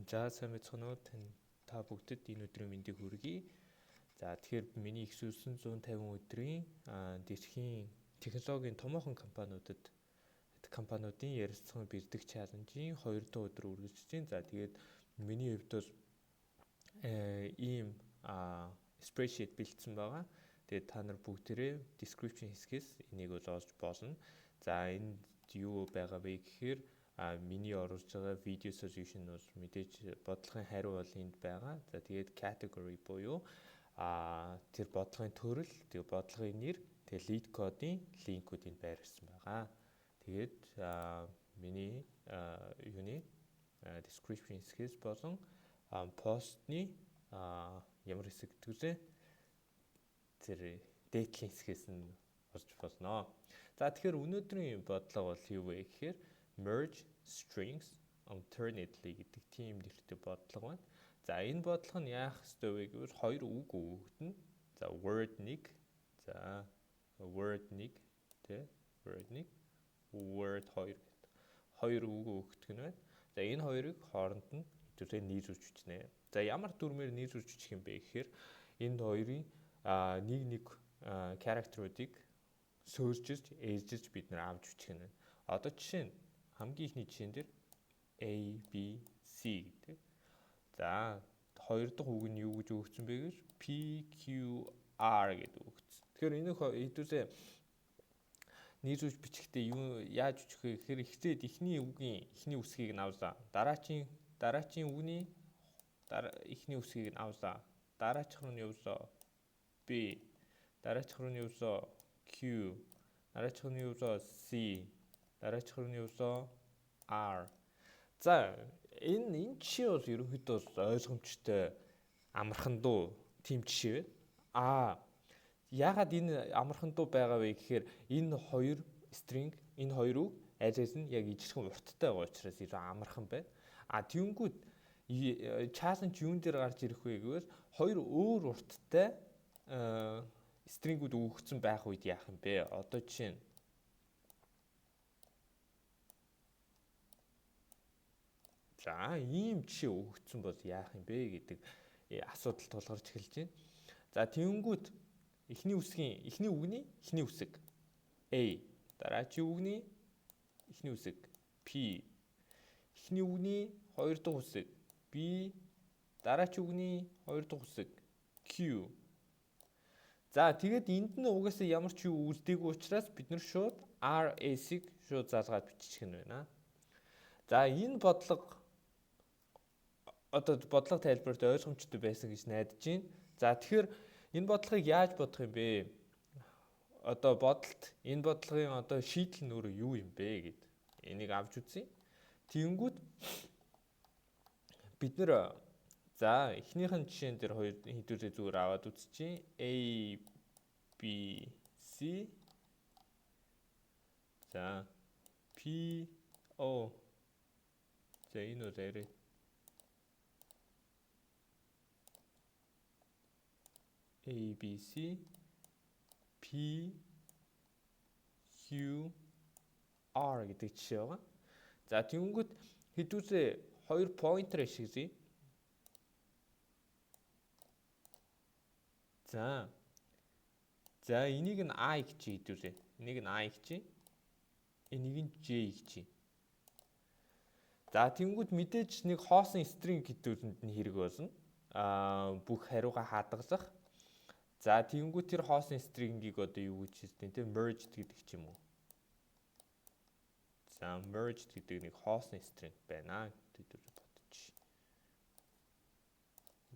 За, сайн байцгаана уу? Та бүгдэд энэ өдрийн мэндийг хүргэе. За, тэгэхээр миний их 950 өдрийн дэлхийн технологийн томоохон компаниудын ярилцлагын бэрдэх challenge-ийн 2 дахь өдөр үргэлжлэж байна. За, тэгээд миний хувьд бол ийм spreadsheet бэлдсэн байгаа. Тэгээд та нар бүгдээрээ description хэсгээс энийг бол олж болно. За, энд юу байгаа вэ гэхээр миний оруулж байгаа video solution бол мэдээж бодлогын хариу бол энд байгаа. За, тэгээд category буюу тэр бодлогын төрөл, тэгээд бодлогын нэр, тэгээд LeetCode-ын линкүүд энд байрлсан байгаа. Тэгээд миний юуны description хэсгээс болон постны ямар хэсэг гэдэг вэ? Тэр дээдлийн хэсгээс нь олж болно. За, тэгэхээр өнөөдрийн бодлого бол юу вэ гэхээр merge strings alternately гэдэг тийм нэртэй бодлого байна. За, энэ бодлого нь яах ёстой вэ гэвэл хоёр үг өгөгдөнө. За, word 1, за word 1 тэ word 1, word 2 гэдэг. Хоёр үг өгөгдөх нь байна. За, энэ хоёрыг хооронд нь хэдүүлээ нийлүүлж бичнэ. За, ямар дүрмээр нийлүүлж бичих юм бэ гэхээр энэ хоёрын нэг нэг character-уудыг сөөржиж, ээлжиж бид нар авч бичих нь байна. Одоо жишээ нь хамгийн эхний жишээн дээр A B C гэдэг. За, хоёр дахь үг нь юу гэж өгөгдсөн бэ гэж P Q R гэдэг өгөгдсөн. Тэгэхээр энэ хэдүүлээ нийлүүлж бичихтэй юу яаж бичих вэ гэхээр эхлээд эхний үгийн эхний үсгийг нь авлаа. Дараачийн үгний эхний үсгийг нь авлаа. Дараачих руу нь явлаа. B, дараачих руу нь явлаа. Q, дараачих руу нь явлаа. C, дараачих руу нь явлаа. R. За, энэ жишээ бол ерөнхийдөө ойлгомжтой, амархан дуу тийм жишээ байна. Яагаад энэ амархан дуу байгаа вэ гэхээр энэ хоёр string, энэ хоёр үг аль аль нь яг ижилхэн урттай байгаа учраас илүү амархан байна. Түүнгүүд challenge юун дээр гарч ирэх вэ гэвэл хоёр өөр урттай string-үүд өгөгдсөн байх үед яах юм бэ? Одоо жишээ нь за, ийм жишээ өгөгдсөн бол яах юм бэ гэдэг асуудал тулгарч эхэлж байна. За, тэгэнгүүт эхний үсгийн эхний үгний эхний үсэг A, дараачийн үгний эхний үсэг P, эхний үгний хоёр дахь үсэг B, дараачийн үгний хоёр дахь үсэг Q. За, тэгээд энд нь угаасаа ямар ч юу үлдээгүй учраас бид нар шууд R S-ийг шууд залгаад бичих нь байна. За, энэ бодлого одоо бодлого тайлбарт ойлгомжтой байсан гэж найдаж байна. За, тэгэхээр энэ бодлогыг яаж бодох юм бэ? Одоо бодолт энэ бодлогын одоо шийдэл нь өөрөө юу юм бэ гэд энийг авч үзье. Тэгэнгүүт бид нэр за эхнийх нь жишээн дээр хоёр хэдүүлээ зүгээр аваад үзчихье. A B C, за P O, за энэ бол арай A B C P Q R гэдэг жишээ байгаа. За, тэгэнгүүт хэдүүлээ хоёр pointer ашиглая. За. За, энийг нь I гэж хэдүүлээ. Энийг нь I гэж. Энийг нь J гэж. За, тэгэнгүүт мэдээж нэг хоосон string хэдүүлэнд нь хэрэг болно. Бүх хариугаа хадгалах. За, тэгэнгүүт тэр хоосон string-ийг одоо юу гэж хэлдэг те, merged гэдэг ч юм уу. За, merged гэдэг нэг хоосон string байна гэдэг бодчих.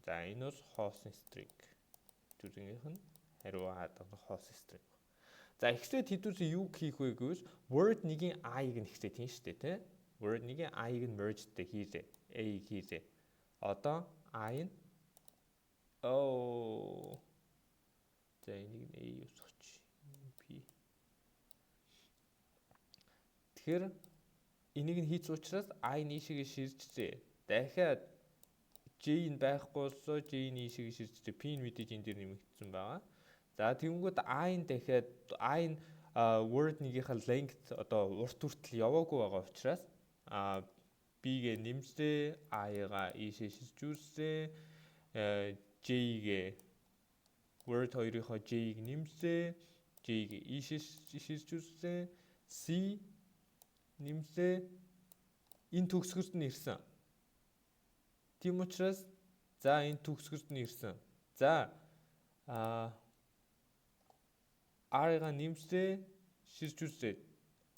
За, энэ бол хоосон string. Хэдүүлгийнх нь хариу хадгалах хоосон string. За, эхлээд хэдүүлээ юу хийх вэ гэвэл word 1-ийн i-г нь эхлээд хийн штэ тэ. Word 1-ийн i-г нь merged хийлээ. A-г хийлээ. Одоо i нь O. За, энийг нь A үсгэж P. Тэгэхээр энийг нь хийц учраас I нь ийшээгээ ширжлээ. Дахиад J нь байхгүй болсоо J нь ийшээгээ ширжлээ. P нь мэдээж энэ дээр нэмэгдсэн байгаа. За, тэгэнгүүт I нь дахиад I нь word нэгийнхээ length одоо урт хүртэл яваагүй байгаа учраас B-гээ нэмсээ, I-га ийшээ шилжүүлсэн, J-гээ word 2-ынхоо J-г нэмсээ, J-г ийшээ шилжүүлсэн, C нэмсээ, энэ төгсгөлд нь ирсэн. Тийм учраас за, энэ төгсгөлд нь ирсэн. За, R-га нэмсээ, шилжүүлсээ,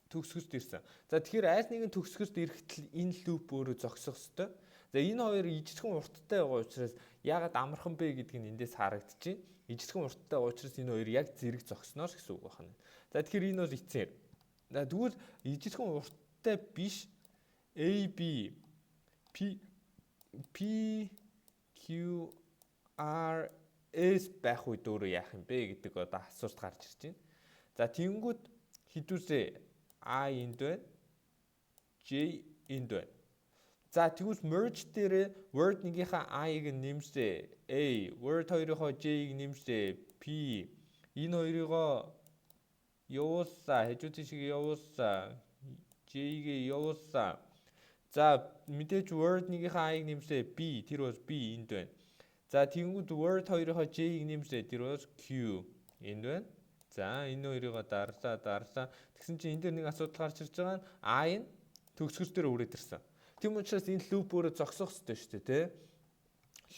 төгсгөлд ирсэн. За, тэгэхээр аль нэгэн төгсгөлд ирэхдээ энэ loop өөрөө зогсох ёстой. За, энэ хоёр ижилхэн урттай байгаа учраас яагаад амархан бэ гэдг нь эндээс харагдчихэв. Ижилхэн урттай байгаа учраас энэ хоёр яг зэрэг зогсноо л гэсэн үг байна. За, тэгэхээр энэ бол эцсээр. За, тэгвэл ижилхэн урттай биш A B P P Q R S байх үед өөрөө яах юм бэ гэдэг одоо асуулт гарч ирж байна. За, тэгэнгүүт хэдүүлээ I энд байна. J энд байна. За, тэгвэл merge дээр word 1-ийнхаа I-г нэмсээ A, word 2-ынхоо J-г нэмсээ P, энэ хоёрыгоо явуулсаа, хажуу тийшээ явуулсаа, J-г явуулсаа. За, мэдээж word 1-ийнхаа I-г нэмсээ B, тэр бол B энд байна. За, тэгэнгүүт word 2-ынхоо J-г нэмсээ, тэр бол Q энд байна. За, энэ хоёрыгоо дарлаа, дарлаа. Тэгсэн чинь энэ дээр нэг асуудал гарч ирж байгаа нь I нь төгсгөл дээр үрээд ирсэн. Тийм учраас энэ loop өөрөө зогсох ёстой шүү дээ, тэ?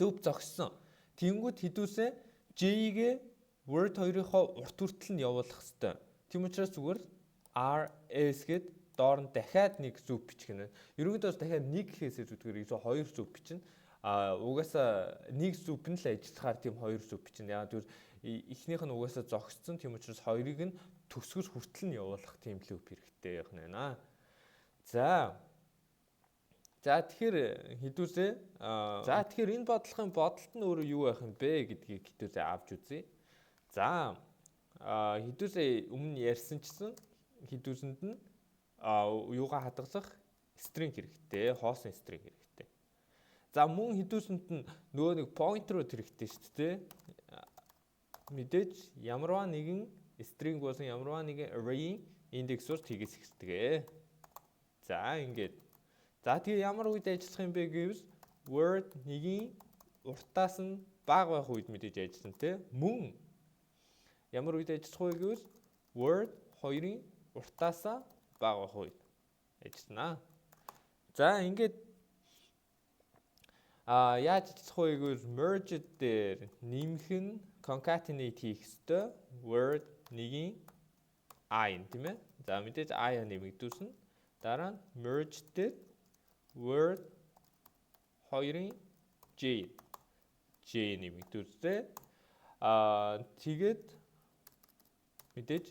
Loop зогссон. Тэнгүүд хэдүүлсээ J-гээ word 2-ынхоо урт хүртэл нь явуулах ёстой. Тийм учраас зүгээр R S гээд доор нь дахиад нэг loop бичих нь. Ерөнхийдөө бас дахиад нэг гэхээсээ зүтгэр илүү хоёр loop бичнэ. А угаасаа нэг loop нь л ажиллахаар тийм хоёр loop бичнэ. Яг тэгвэл эхнийх нь угаасаа зогссон. Тийм учраас хоёрыг нь төгсгөл хүртэл нь явуулах тийм loop хэрэгтэй байх нь байна. За. За, тэгэхээр хэдүүлээ. За, тэгэхээр энэ бодлогын бодолт нь өөрөө юу байх юм бэ гэдгийг хэдүүлээ авч үзье. За, хэдүүлээ өмнө ярьсанчсан хэдүүлсэнд нь юугаа хадгалах string хэрэгтэй, хоосон string хэрэгтэй. За, мөн хэдүүлсэнд нь нөгөө нэг pointer-ууд хэрэгтэй шүү дээ. Мэдээж ямарваа нэгэн string болон ямарваа нэгэн array-ийн индексээр тгээс эхэлдэг. За, ингээд. За, тэгээ ямар үед ажиллах юм бэ гэвэл word 1-ийн уртаас нь бага байх үед мэдээж ажиллана, те. Мөн ямар үед ажиллах вэ гэвэл word 2-ын уртаасаа бага байх үед ажиллана. За, ингээд яаж ажиллах вэ гэвэл merge дээр нэмэх нь concatenate хийх ёстой word 1-ийн i, тийм ээ. За, мэдээж i нэмэгдүүлсэн. Дараа нь merge дээр word 2-ын j j нэмэгдүүлсэн. Тэгээд мэдээж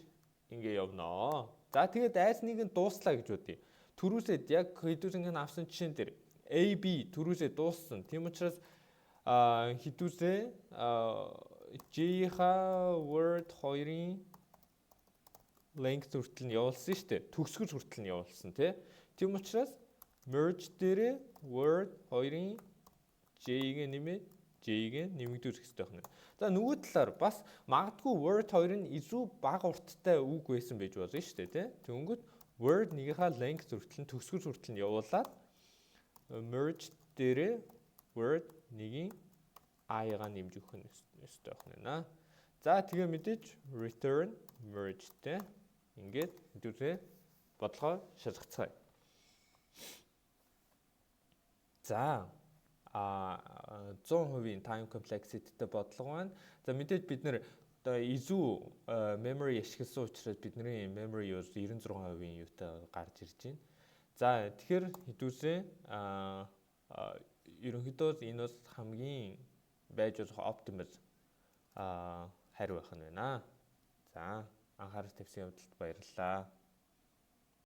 ингэ явнаа. За, тэгээд аль нэг нь дууслаа гэж бодъё. Түрүүсэд яг хэдүүлсэнг нь авсан жишээн дээр A B түрүүсээ дууссан. Тийм учраас хэдүүлсээ J-ха word 2-ын length хүртэл нь явуулсан шүү дээ. Төгсгөл хүртэл нь явуулсан, тий. Тийм учраас merge дээрээ word 2-ын J-г нэмээд J-г нэмэгдүүлэх хэрэгтэй байна. За, нөгөө талаар бас магадгүй word 2 нь илүү бага урттай үг байсан байж болно шүү дээ, тий. Тэнгүүт word 1-ийнхаа length хүртэл нь, төгсгөл хүртэл нь явуулаад merge дээрээ word 1-ийн i-га нэмж өгөх нь ёстой байх нь. За, тэгээ мэдээж return merge тэй. Ингээд хэдүүлээ бодлогоо шалгацгаая. За, 100% time complexity-тэй бодлого байна. За, мэдээж бид нэр одоо илүү memory ашигласан учраас бидний memory бол 96% юутай гарч ирж байна. За, тэгэхээр хэдүүлээ ерөнхийдөө энэ бол хамгийн байж болох optimal хариу байх нь байна. За, анхаарал тавьсан явдалд баярлалаа.